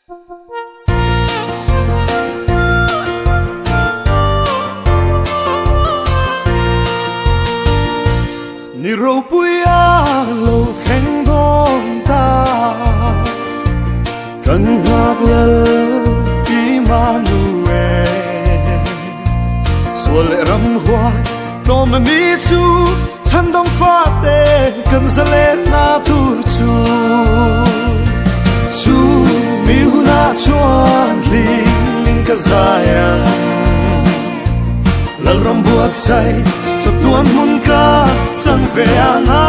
Ni ropui a lo thleng dawn ta, kan nghak lal Immanuel. Sual leh ramhuai tlawmna ni chu chhandam fate kan zalenna tur chu. Chu mi hunah chuan hlim ka zai ang, Lalram buatsaih chatuan hmun ka chang ve ang a.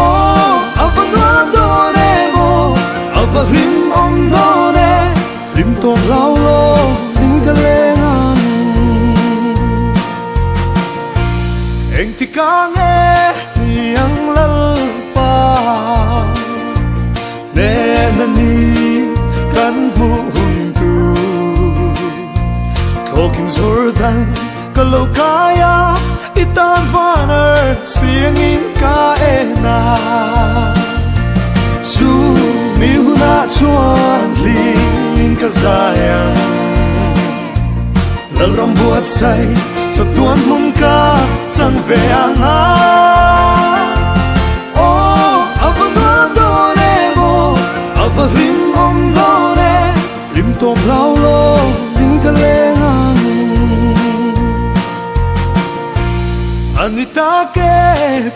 Aw, a va nuam dawn em aw, a va hlim awm dawn e, hlim tawp hlau lo in ka leng ang. Engtikah nge ni ang Lalpa, hnehna ni kan hmuh hun tur. Thlawkin Jordan ka lo kai a, i tan vanar siangin ka en a. Chu mi hunah chuan hlim ka zai ang, Lalram buatsaih chatuan hmun ka chang ve ang a. Aw, a va nuam dawn em aw, a va hlim awm dawn e, hlim tawp hlau lo in ka leng ang. Ani tak e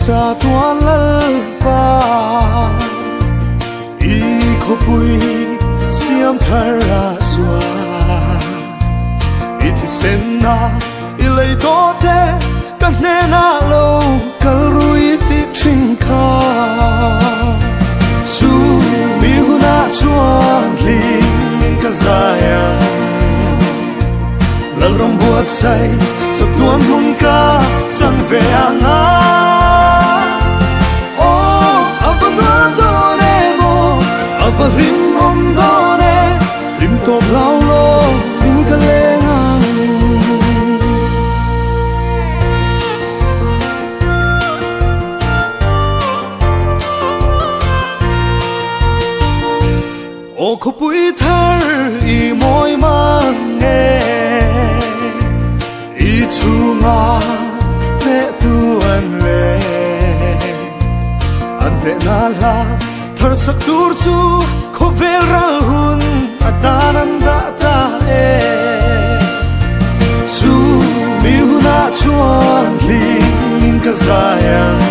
chatuan Lalpa, i khawpui siam thar a chuan, i thisenna i lei tawh te ka hnenah lo kal rui ti thin kha. Chu mi hunah chuan hlim ka zai ang, Lalram buatsaih chatuan hmun ka chang ve ang a. Aw, a va nuam dawn em aw, a va hlim awm dawn e, hlim tawp hlau lo in ka leng ang. Aw khawpui thar i mawi mang nge, i chhunga hneh tu an le, an hnehna hla thar sak tur chu khawvel ral hun atan an dah ta e. Chu mi hunah chuan hlim ka zai ang,